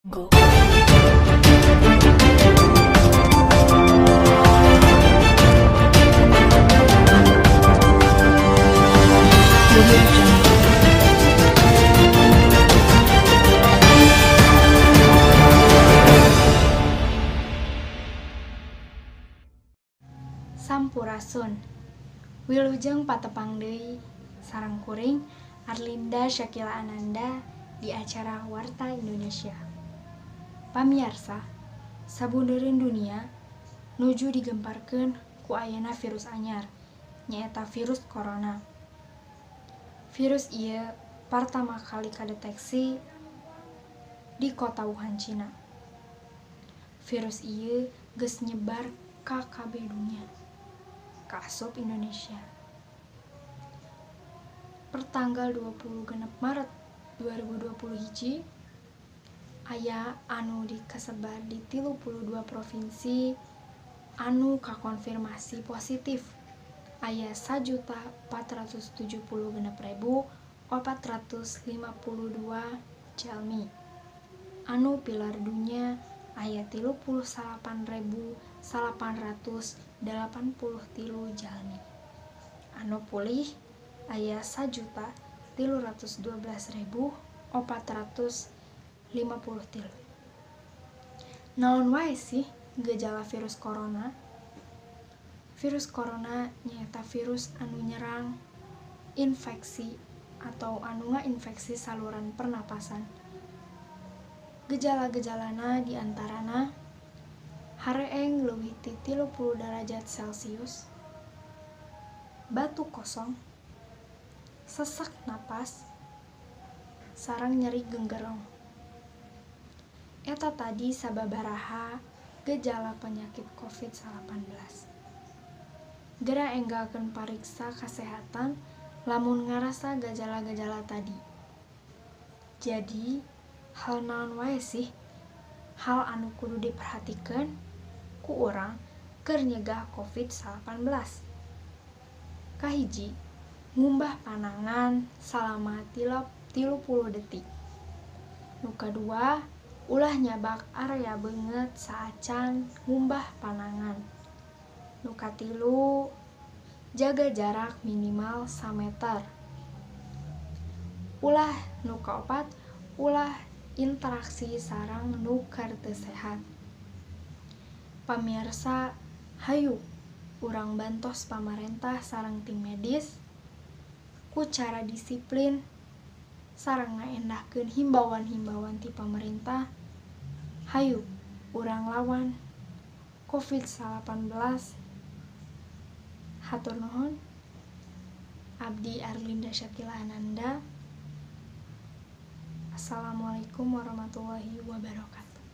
Jungle. Audio Jungle. Sampurasun. Wilujeng patepang deui sareng kuring Arlinda Syakila Ananda di acara Warta Indonesia. Pamiarsa, sabundereun dunia nuju digemparkeun ku ayana virus anyar, nyaeta virus corona. Virus ieu partama kali kadeteksi di kota Wuhan, Cina. Virus ieu geus nyebar ka kabeh dunia, kaasup Indonesia. Pertanggal 26 Maret 2020 hiji, aya anu dikasebar di 32 provinsi anu kakonfirmasi positif aya 1.476.452 jalmi. Anu pilar dunya aya 38.883 jalmi. Anu pulih aya 1.312.453. Naon wae sih gejala virus corona? Virus corona nyaeta virus anu nyerang infeksi atau anu ngainfeksi saluran pernapasan. Gejala-gejalana diantarana hareeng leuwih ti 30 derajat Celcius, batuk kosong, sesak napas, sareng nyeri genggerong. Eta tadi sababaraha gejala penyakit COVID-19. Gera enggalkeun pariksa kasehatan lamun ngarasa gejala-gejala tadi. Jadi, hal naon wae sih hal anu kudu diperhatikeun ku urang keur nyegah COVID-19? Kahiji, ngumbah panangan salama 30 detik. Nu kadua, ulah nyabak area beungeut saacan ngumbah panangan. Nu katilu, jaga jarak minimal 1 meter. Ulah nu kaopat, ulah interaksi sareng nu keur teu sehat. Pamirsa, hayu urang bantos pamarentah sareng tim medis ku cara disiplin sareng ngaendahkeun himbauan-himbauan ti pamarentah. Hayu urang lawan COVID-19. Hatur nuhun. Abdi Arlinda Syakila Ananda. Assalamualaikum warahmatullahi wabarakatuh.